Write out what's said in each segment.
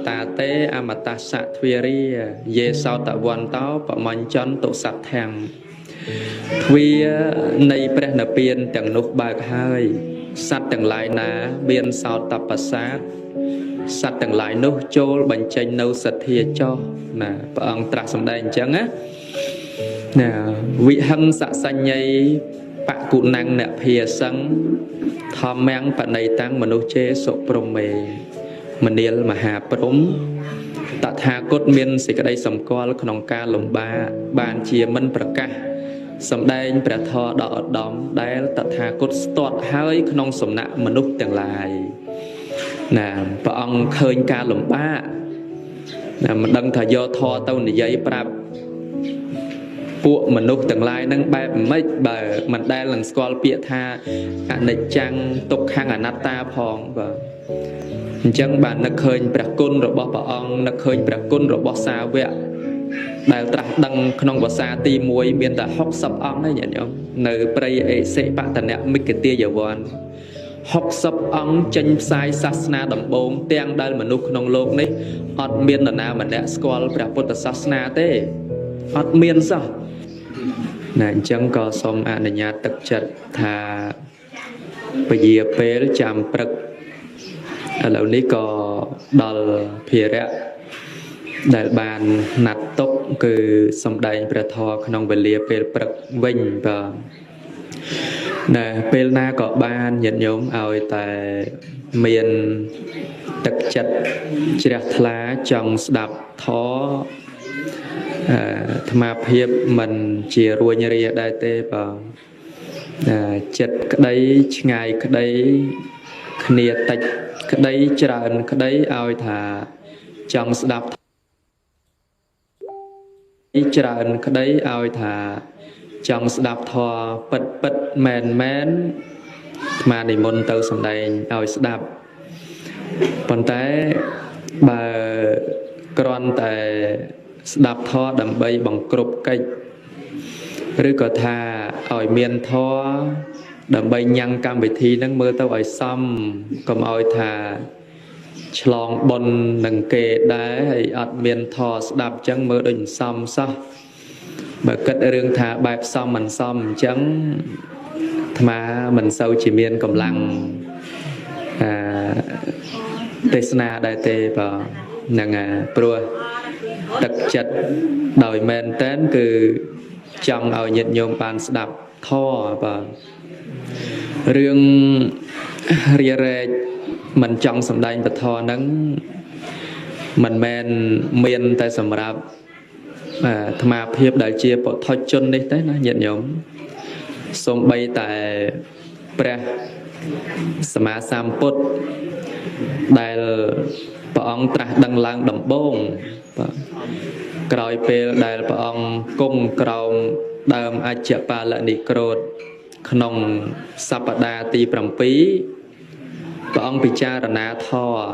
តាតេអមតស្សៈទ្វារាយេសោតវន្តោបមញ្ចន្តុសត្ធាំងទ្វានៃព្រះនិព្វានទាំងនោះបើកហើយសត្វទាំងឡាយណាមានសោតបសាទសត្វទាំងឡាយនោះចូលបញ្ចេញនៅសទ្ធាចោះណាព្រះអង្គត្រាស់សម្ដែងអញ្ចឹងណាណាវិហិង្សសញ្ញីបគុណੰអ្នកភាសឹងធម្មំបណៃតាំងមនុស្សជេសុព្រមេមនាលមហាព្រំតថាគតមានសេចក្តីសម្គាល់ក្នុងការលំបាកបានជាមិនប្រកាសសម្ដែងព្រះធម៌ដ៏ឧត្តមដែលតថាគតស្ទាត់ហើយក្នុងសំណាក់មនុស្សទាំងឡាយណាព្រះអង្គឃើញការលំបាកណាមិនដឹងថាយកធម៌ទៅនិយាយប្រាប់ពួកមនុស្សទាំងឡាយនឹងបែបម៉េចបើមិនដែលនឹងស្គាល់ពាក្យថាអនិច្ចំទុក្ខំអនត្តាផងបាទអញ្ចឹងបាននឹកឃើញព្រះគុណរបស់ព្រះអង្គនឹកឃើញព្រះគុណរបស់សាវកដែលត្រាស់ដឹងក្នុងវស្សាទី1មានតែ60អង្គទេញាតិញោមនៅព្រៃអេសិបតនមិគទាយវ័ន60អង្គចេញផ្សាយសាសនាដំបូងទាំងដែលមនុស្សក្នុងលោកនេះអត់មាននរណាម្នាក់ស្គាល់ព្រះពុទ្ធសាសនាទេអត់មានសោះណាអញ្ចឹងក៏សូមអនុញ្ញាតទឹកចិត្តថាពយាពេលចាំព្រឹកឥឡូវនេះក៏ដល់ភារៈដែលបានណាត់ទុកគឺសម្ដែងព្រះធម៌ក្នុងវេលាពេលព្រឹកវិញបាទណាពេលណាក៏បានញាតិញោមឲ្យតែមានទឹកចិត្តជ្រះថ្លាចង់ស្ដាប់ធម៌អាត្មាភាពមិនជារួញរាដែរទេបាទចិត្តក្តីឆ្ងាយក្តីគ្នាតិចក្តីច្រើនក្តីឲ្យថាចង់ស្ដាប់ច្រើនក្តីឲ្យថាចង់ស្ដាប់ធម៌ពិតពិតមែនមែនអាត្មានិមន្តទៅសម្ដែងឲ្យស្ដាប់ប៉ុន្តែបើគ្រាន់តែស្ដាប់ធម៌ដើម្បីបង្ក្រប់កិច្ចឬក៏ថាឲ្យមានធម៌ដើម្បីញ៉ាំងកម្មវិធីហ្នឹងមើលទៅឲ្យសមកុំឲ្យថាឆ្លងបុណ្យនឹងគេដែរហើយអត់មានធម៌ស្ដាប់អញ្ចឹងមើលដូចមិនសមសោះបើគិតរឿងថាបែបសមមិនសមអញ្ចឹងអាត្មាមិនសូវជាមានកម្លាំងទេសនាដែរទេបាទហ្នឹងហើយព្រោះទឹកចិត្តដោយមែនតែនគឺចង់ឲ្យញាតិញោមបានស្ដាប់ធម៌បាទរឿងរារែកមិនចង់សម្ដែងពធហ្នឹងមិនមែនមានតែសម្រាប់អាត្មាភាពដែលជាបុថុជននេះទេណាញាតិញោមសូម្បីតែព្រះសម្មាសម្ពុទ្ធដែលព្រះអង្គត្រាស់ដឹងឡើងដំបូងបាទក្រោយពេលដែលព្រះអង្គគង់ក្រោមដើមអជ្ជបាលនិក្រោធក្នុងសប្តាហ៍ទី7ព្រះអង្គពិចារណាធម៌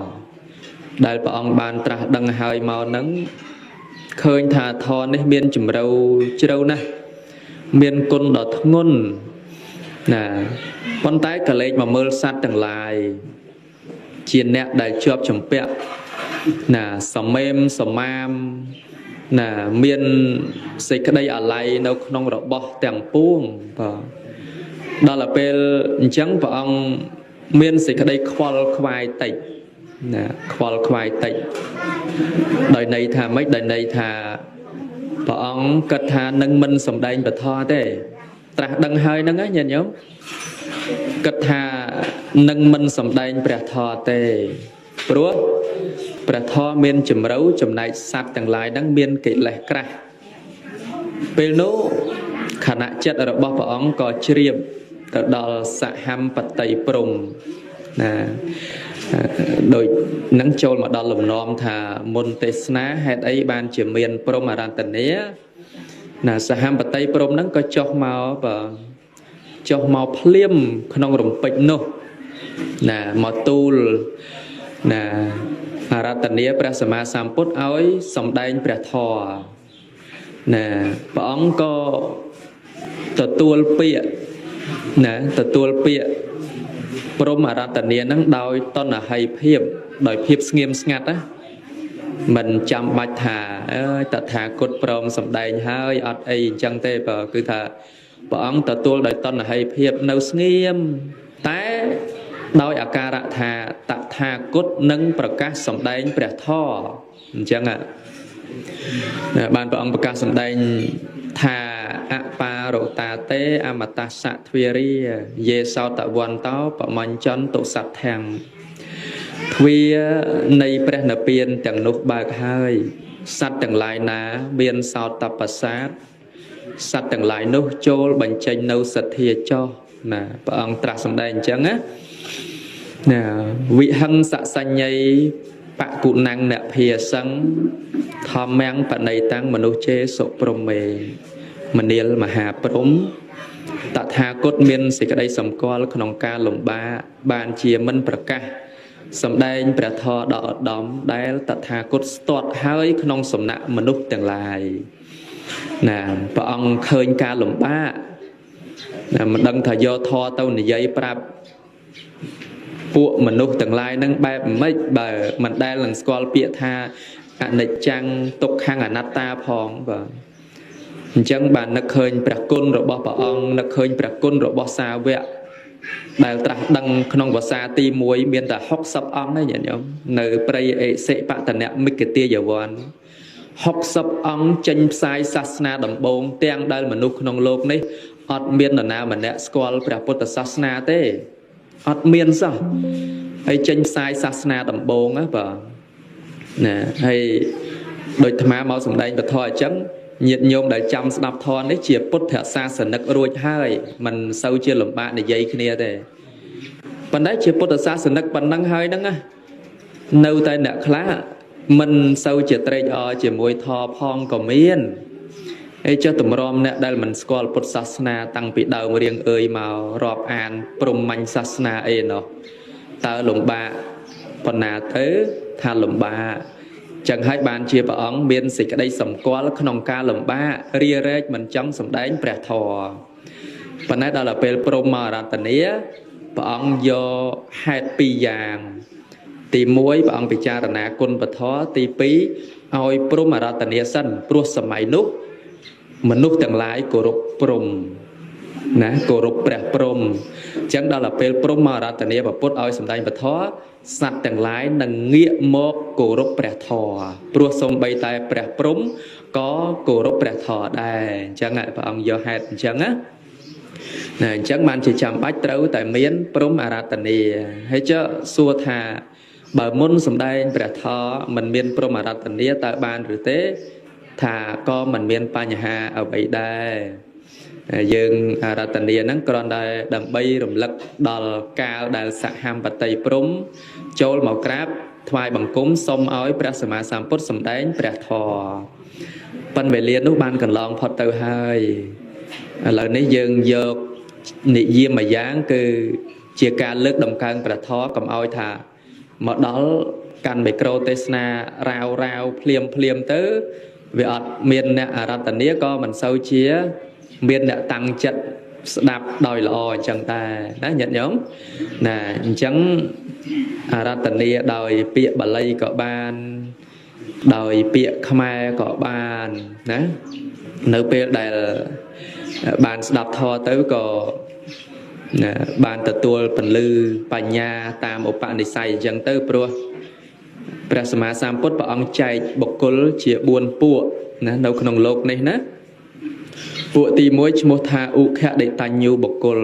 ដែលព្រះអង្គបានត្រាស់ដឹងហើយមកហ្នឹងឃើញថាធម៌នេះមានជម្រៅជ្រៅណាស់មានគុណដ៏ធ្ងន់ណាប៉ុន្តែក៏លេចមកមើលសត្វទាំងឡាយជាអ្នកដែលជាប់ជំពាក់ណាសមេមសមាមណាមានសេចក្តីអាល័យនៅក្នុងរបស់ទាំងពួងបាទដល់ទៅពេលអញ្ចឹងព្រះអង្គមានសេចក្តីខ្វល់ខ្វាយតិចណាខ្វល់ខ្វាយតិចដោយន័យថាម៉េចដោយន័យថាព្រះអង្គគិតថានឹងមិនសម្ដែងពធទេត្រាស់ដឹងហើយហ្នឹងណាញាតិញោមគិតថានឹងមិនសម្ដែងព្រះធម៌ទេព្រោះព្រះធម៌មានជម្រៅចំណែកសត្វទាំងឡាយហ្នឹងមានកិលេសក្រាស់ពេលនោះខណៈចិត្តរបស់ព្រះអង្គក៏ជ្រាបទៅដល់សហមបតីព្រំណាដូចនឹងចូលមកដល់លំនាំថាមុនទេសនាហេតុអីបានជាមានព្រំអរន្តនាណាសហមបតីព្រំហ្នឹងក៏ចុះមកបាទចុះមកភ្លាមក្នុងរំពេចនោះណាមកទូលណាអរតនាព្រះសម្មាសម្ពុទ្ធឲ្យសម្ដែងព្រះធម៌ណាព្រះអង្គក៏ទទួលពាក្យណាទទួលពាក្យព្រំអរតនាហ្នឹងដោយតណ្ហ័យភាពដោយភាពស្ងៀមស្ងាត់ណា មិនចាំបាច់ថាអើយតថាគតព្រមសម្ដែងហើយអត់អីអញ្ចឹងទេបើគឺថាព្រះអង្គទទួលដោយតណ្ហីភាពនៅស្ងៀមតែដោយអាការៈថាតថាគតនឹងប្រកាសសម្ដែងព្រះធម៌អញ្ចឹងបានព្រះអង្គប្រកាសសម្ដែងថាអបារតាតេអមតស្សៈទ្វារាយេសោតវន្តោបមញ្ចន្តុសត្ធាំងទ្វានៃព្រះនិព្វានទាំងនោះបើកហើយសត្វទាំងឡាយណាមានសោតបសាទសត្វទាំងឡាយនោះចូលបញ្ចេញនៅសទ្ធាចោះណាព្រះអង្គត្រាស់សម្ដែងអញ្ចឹងណាណាវិហិង្សសញ្ញីបគុណੰអ្នកភាសឹងធម្មំបណៃតាំងមនុស្សជេសុព្រមេមនាលមហាព្រំតថាគតមានសេចក្តីសម្គាល់ក្នុងការលំបាកបានជាមិនប្រកាសសម្ដែងព្រះធម៌ដ៏ឧត្តមដែលតថាគតស្ទាត់ហើយក្នុងសំណាក់មនុស្សទាំងឡាយណាព្រះអង្គឃើញការលំបាកណាមិនដឹងថាយកធម៌ទៅនិយាយប្រាប់ពួកមនុស្សទាំងឡាយនឹងបែបម៉េចបើមិនដែលនឹងស្គាល់ពាក្យថាអនិច្ចំទុក្ខំអនត្តាផងបាទអញ្ចឹងបាននឹកឃើញព្រះគុណរបស់ព្រះអង្គនឹកឃើញព្រះគុណរបស់សាវកដែលត្រាស់ដឹងក្នុងវស្សាទី1មានតែ60អង្គទេញាតិញោមនៅព្រៃអិសិបតនមិគទាយវ័ន60អង្គចេញផ្សាយសាសនាដំបូងទាំងដែលមនុស្សក្នុងលោកនេះអត់មាននរណាម្នាក់ស្គាល់ព្រះពុទ្ធសាសនាទេអត់មានសោះហើយចេញផ្សាយសាសនាដំបូងណាបាទណាហើយដូចអាត្មាមកសម្ដែងពធអញ្ចឹងញាតិញោមដែលចាំស្ដាប់ធម៌នេះជាពុទ្ធសាសនិករួចហើយមិនសូវជាលំបាកនិយាយគ្នាទេប៉ុន្តែជាពុទ្ធសាសនិកប៉ុណ្ណឹងហើយហ្នឹងណានៅតែអ្នកខ្លះមិនសូវជាត្រេកអរជាមួយធម៌ផងក៏មានហើយចេះតម្រាំអ្នកដែលមិនស្គាល់ពុទ្ធសាសនាតាំងពីដើមរៀងអើយមករាប់អានព្រហ្មញ្ញសាសនាអីណោះតើលំបាកប៉ុណ្ណាទៅថាលំបាកចឹងហើយបានជាព្រះអង្គមានសេចក្តីសម្គាល់ក្នុងការលំបាករារែកមិនចង់សម្ដែងព្រះធម៌ប៉ុន្តែដល់ពេលព្រមមករតនាព្រះអង្គយកហេតុពីរយ៉ាងទី1ព្រះអង្គពិចារណាគុណពធទី2ឲ្យព្រមរតនាសិនព្រោះសម័យនោះមនុស្សទាំងឡាយគោរពព្រំណាគោរពព្រះព្រំអញ្ចឹងដល់ពេលព្រំមករតនាពុទ្ធឲ្យសម្ដែងពធសត្វទាំងឡាយនឹងងាកមកគោរពព្រះធម៌ព្រោះសូម្បីតែព្រះព្រំក៏គោរពព្រះធម៌ដែរអញ្ចឹងព្រះអង្គយកហេតុអញ្ចឹងណាណាអញ្ចឹងបានជាចាំបាច់ត្រូវតែមានព្រំអារាធនាហើយចុះសួរថាបើមុនសម្ដែងព្រះធម៌មិនមានព្រំអារាធនាតើបានឬទេថាក៏មិនមានបញ្ហាអ្វីដែរយើងអារាធនាហ្នឹងគ្រាន់តែដើម្បីរំលឹកដល់កាលដែលសហមបតីព្រំចូលមកក្រាបថ្វាយបង្គំសូមឲ្យព្រះសម្មាសម្ពុទ្ធសម្ដែងព្រះធម៌ប៉ុន្តែវេលានោះបានកន្លងផុតទៅហើយឥឡូវនេះយើងយកនិយាមមួយយ៉ាងគឺជាការលើកដំកើងព្រះធម៌កុំឲ្យថាមកដល់កាន់មីក្រូទេសនារាវរាវភ្លាមភ្លាមទៅវាអត់មានអ្នកអារាធនាក៏មិនសូវជាមានអ្នកតាំងចិត្តស្ដាប់ដោយល្អអញ្ចឹងដែរណាញាតិញោមណាអញ្ចឹងអារាធនាដោយពាក្យបាលីក៏បានដោយពាក្យខ្មែរក៏បានណានៅពេលដែលបានស្ដាប់ធម៌ទៅក៏ណាបានទទួលពន្លឺបញ្ញាតាមឧបនិស្ស័យអញ្ចឹងទៅព្រោះព្រះសម្មាសម្ពុទ្ធព្រះអង្គចែកបុគ្គលជា4ពួកណានៅក្នុងលោកនេះណាពួកទី1ឈ្មោះថាឧខដិតញ្ញូបុគ្គល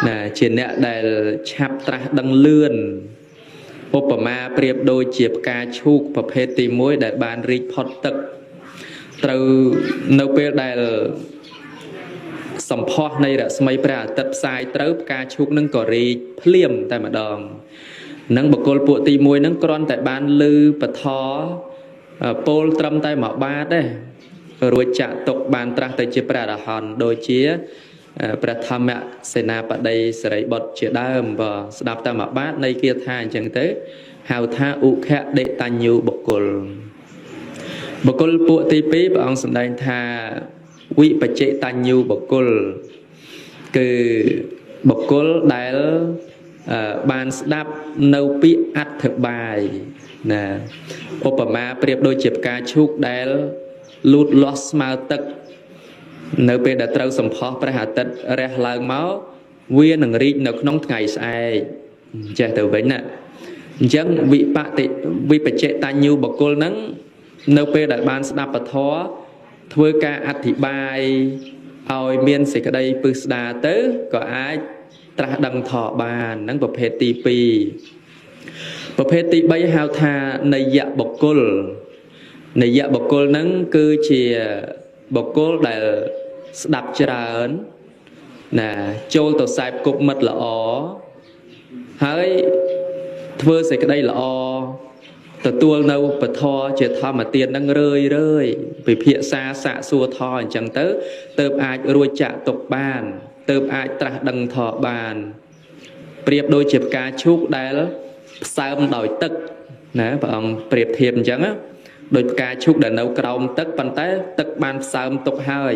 ណាជាអ្នកដែលឆាប់ត្រាស់ដឹងលឿនឧបមាប្រៀបដូចជាផ្កាឈូកប្រភេទទី1ដែលបានរីកផុតទឹកត្រូវនៅពេលដែលសម្ផស្សនៃរស្មីព្រះអាទិត្យផ្សាយត្រូវផ្កាឈូកនឹងក៏រីកភ្លាមតែម្ដងនឹងបុគ្គលពួកទី1នឹងគ្រាន់តែបានលឺពធពោលត្រឹមតែមួយបាតទេរួចចាក់ទុកបានត្រាស់ទៅជាព្រះអរហន្តដូចជាព្រះធម្មសេនាបតីសិរីបុត្រជាដើមបើស្ដាប់តែមួយបាតនៃគាថាអញ្ចឹងទៅហៅថាឧខដិតញ្ញូបុគ្គលបុគ្គលពួកទី2ព្រះអង្គសម្ដែងថាវិបច្ចេតញ្ញូបុគ្គលគឺបុគ្គលដែលបានស្ដាប់នៅពាក្យអធិប្បាយ ណាឧបមាប្រៀបដូចជាផ្កាឈូកដែលលូតលាស់ស្មើទឹកនៅពេលដែលត្រូវសម្ផស្សព្រះអាទិត្យរះឡើងមកវានឹងរីកនៅក្នុងថ្ងៃស្អែកចេះទៅវិញណាអញ្ចឹងវិបតិវិបច្ចេតញ្ញូបុគ្គលហ្នឹងនៅពេលដែលបានស្ដាប់ពធធ្វើការអធិប្បាយឲ្យមានសេចក្តីពឹស្ដាទៅក៏អាចត្រាស់ដឹងធម៌បានហ្នឹងប្រភេទទី2ប្រភេទទី3ហៅថានយៈបុគ្គលនយៈបុគ្គលហ្នឹងគឺជាបុគ្គលដែលស្ដាប់ច្រើនណាចូលទៅខ្សែគប់មិត្តល្អហើយធ្វើសេចក្តីល្អទទួលនៅពធជាធម្មទាននឹងរឿយរឿយពិភាក្សាសាកសួរធម៌អញ្ចឹងទៅទើបអាចរួចចាក់ទុកបានទើបអាចត្រាស់ដឹងធម៌បានប្រៀបដូចជាផ្កាឈូកដែលផ្សើមដោយទឹកណាព្រះអង្គប្រៀបធៀបអញ្ចឹងណាដោយផ្កាឈូកដែលនៅក្រោមទឹកប៉ុន្តែទឹកបានផ្សើមទុកហើយ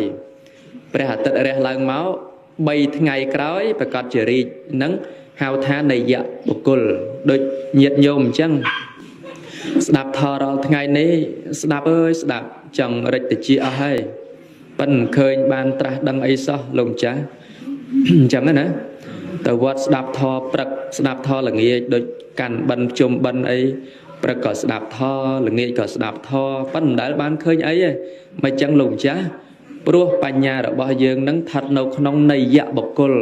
ព្រះអាទិត្យរះឡើងមក3ថ្ងៃក្រោយប្រកាសជារីកនឹងហៅថានយៈបុគ្គលដូចញាតិញោមអញ្ចឹងស្ដាប់ធម៌រាល់ថ្ងៃនេះស្ដាប់អើយស្ដាប់ចង់រិចតិចអស់ហើយប៉ិនឃើញបានត្រាស់ដឹងអីសោះលោកម្ចាស់អញ្ចឹងណាទៅវត្តស្ដាប់ធម៌ព្រឹកស្ដាប់ធម៌ល្ងាចដូចកាន់បិណ្ឌជុំបិណ្ឌអីព្រឹកក៏ស្ដាប់ធម៌ល្ងាចក៏ស្ដាប់ធម៌ប៉ិនមិនដែលបានឃើញអីទេមិនអញ្ចឹងលោកម្ចាស់ព្រោះបញ្ញារបស់យើងនឹងស្ថិតនៅក្នុងនយៈបុគ្គល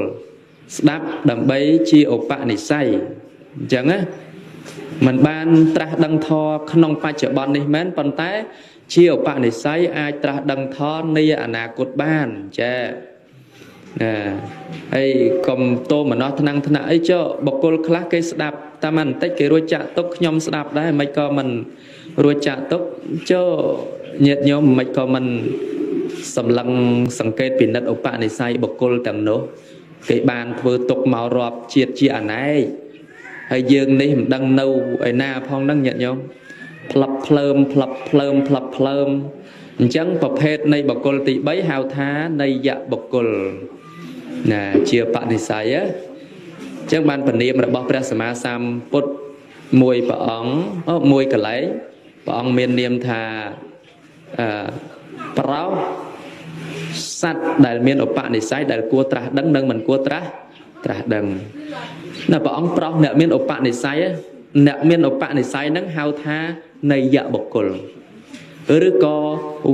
ស្ដាប់ដើម្បីជាឧបនិស្ស័យអញ្ចឹងណាមិនបានត្រាស់ដឹងធម៌ក្នុងបច្ចុប្បន្ននេះមែនប៉ុន្តែជាឧបនិស្ស័យអាចត្រាស់ដឹងធម៌នៃអនាគតបានចាណាហើយកុំតោមនោះថ្នាំងថ្នាក់អីចុះបុគ្គលខ្លះគេស្ដាប់តាមបន្តិចគេរួចចាក់ទុកខ្ញុំស្ដាប់ដែរមិនក៏មិនរួចចាក់ទុកចុះញាតិញោមមិនក៏មិនសម្លឹងសង្កេតពិនិត្យឧបនិស្ស័យបុគ្គលទាំងនោះគេបានធ្វើទុកមករាប់ជាតិជាអនេកហើយយើងនេះមិនដឹងនៅឯណាផងហ្នឹងញាតិញោមផ្លឹបភ្លើមផ្លឹបភ្លើមផ្លឹបភ្លើមអញ្ចឹងប្រភេទនៃបុគ្គលទី3ហៅថានយៈបុគ្គលណាជាបនិស្ស័យអញ្ចឹងបានពនាមរបស់ព្រះសម្មាសម្ពុទ្ធមួយព្រះអង្គមួយកន្លែងព្រះអង្គមាននាមថាប្រោសសត្វដែលមានឧបនិស្ស័យដែលគួរត្រាស់ដឹងនិងមិនគួរត្រាស់ដឹងណាព្រះអង្គប្រោសអ្នកមានឧបនិស្ស័យអ្នកមានឧបនិស្ស័យហ្នឹងហៅថានយៈបុគ្គលឬក៏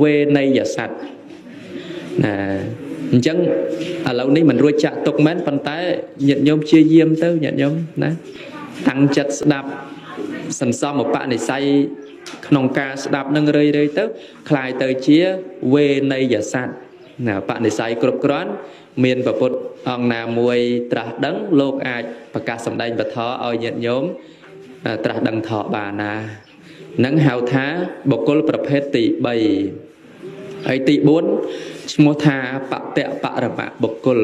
វេនយសត្វណាអញ្ចឹងឥឡូវនេះមិនរួចចាក់ទុកមែនប៉ុន្តែញាតិញោមព្យាយាមទៅញាតិញោមណាតាំងចិត្តស្ដាប់សន្សំឧបនិស្ស័យក្នុងការស្ដាប់នឹងរឿយៗទៅคล้ายទៅជាវេនយសត្វណាបនិស្ស័យគ្រប់គ្រាន់មានព្រះពុទ្ធអង្គណាមួយត្រាស់ដឹងលោកអាចប្រកាសសម្ដែងពធឲ្យញាតិញោមត្រាស់ដឹងធម៌បានណានឹងហៅថាបុគ្គលប្រភេទទី3ហើយទី4ឈ្មោះថាបតៈបរមៈបុគ្គល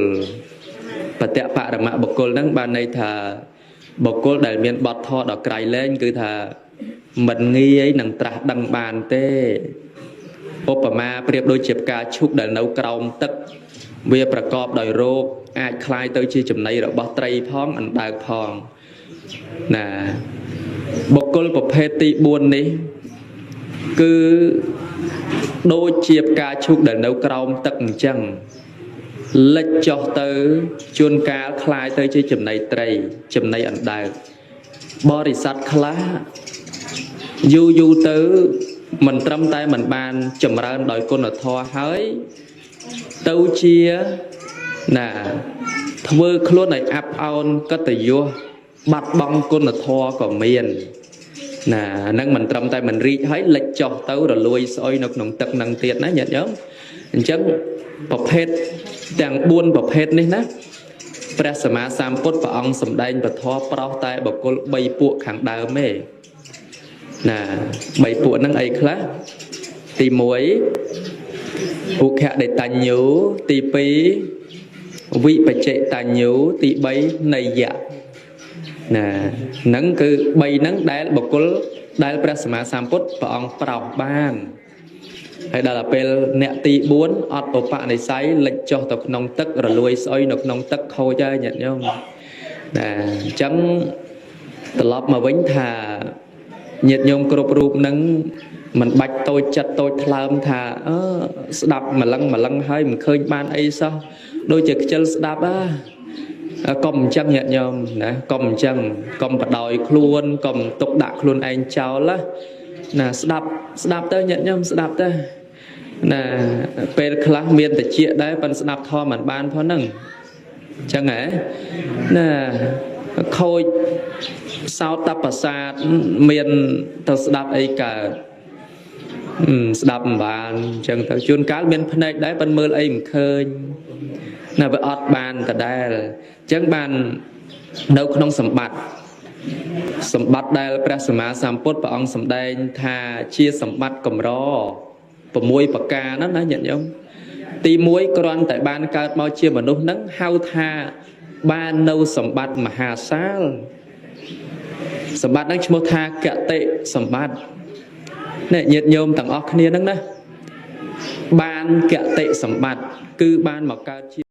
បតៈបរមៈបុគ្គលហ្នឹងបានន័យថាបុគ្គលដែលមានបទធម៌ដ៏ក្រៃលែងគឺថាមិនងាយនឹងត្រាស់ដឹងបានទេឧបមាប្រៀបដូចជាផ្កាឈូកដែលនៅក្រោមទឹកវាប្រកបដោយរោគអាចคล้ายទៅជាចំណីរបស់ត្រីផងអណ្ដើកផងណាបុគ្គលប្រភេទទី4នេះគឺដូចជាផ្កាឈូកដែលនៅក្រោមទឹកអញ្ចឹងលិចចុះទៅជួនកាលคล้ายទៅជាចំណីត្រីចំណីអណ្ដើកបរិស័ទខ្លះយូរយូរទៅមិនត្រឹមតែមិនបានចម្រើនដោយគុណធម៌ហើយទៅជាណាធ្វើខ្លួនឲ្យអាប់អោនកតញ្ញូបាត់បង់គុណធម៌ក៏មានណាហ្នឹងមិនត្រឹមតែមិនរីកហើយលិចចុះទៅរលួយស្អុយនៅក្នុងទឹកហ្នឹងទៀតណាញាតិញោមអញ្ចឹងប្រភេទទាំង4ប្រភេទនេះណាព្រះសម្មាសម្ពុទ្ធព្រះអង្គសម្ដែងពធប្រោសតែបុគ្គល3ពួកខាងដើមទេណា3ពួកហ្នឹងអីខ្លះទី1ឧខដេតញ្ញូទី2វិបច្ចេតញ្ញូទី3នយៈណាហ្នឹងគឺ3ហ្នឹងដែលបុគ្គលដែលព្រះសម្មាសម្ពុទ្ធព្រះអង្គប្រោសបានហើយដល់ពេលអ្នកទី4អត់ឧបនិស្ស័យលិចចុះទៅក្នុងទឹករលួយស្អុយនៅក្នុងទឹកខូចហើយញាតិញោមណាអញ្ចឹងត្រឡប់មកវិញថា ញាតិញោមគ្រប់រូបនឹងមិនបាច់តូចចិត្តតូចថ្លើមថាអឺស្ដាប់ម្លឹងម្លឹងហើយមិនឃើញបានអីសោះដូចជាខ្ជិលស្ដាប់អាកុំអញ្ចឹងញាតិញោមណាកុំអញ្ចឹងកុំបដោយខ្លួនកុំទុកដាក់ខ្លួនឯងចោលណាស្ដាប់ស្ដាប់ទៅញាតិញោមស្ដាប់ទៅណាពេលខ្លះមានតិចដែរប៉ុន្តែស្ដាប់ធម៌មិនបានផងហ្នឹងអញ្ចឹងហ៎ណាខូចសោតប្រសាទមានទៅស្ដាប់អីកើតស្ដាប់មិនបានអញ្ចឹងទៅជួនកាលមានភ្នែកដែរប៉ុន្តែមើលអីមិនឃើញណាវាអត់បានដដែលអញ្ចឹងបាននៅក្នុងសម្បត្តិសម្បត្តិដែលព្រះសម្មាសម្ពុទ្ធព្រះអង្គសម្ដែងថាជាសម្បត្តិកម្រ6ប្រការហ្នឹងណាញាតិញោមទី1គ្រាន់តែបានកើតមកជាមនុស្សហ្នឹងហៅថាបាននៅសម្បត្តិមហាសាលសម្បត្តិហ្នឹងឈ្មោះថាកតិសម្បត្តិនេះញាតិញោមទាំងអស់គ្នាហ្នឹងណាបានកតិសម្បត្តិគឺបានមកកើតជា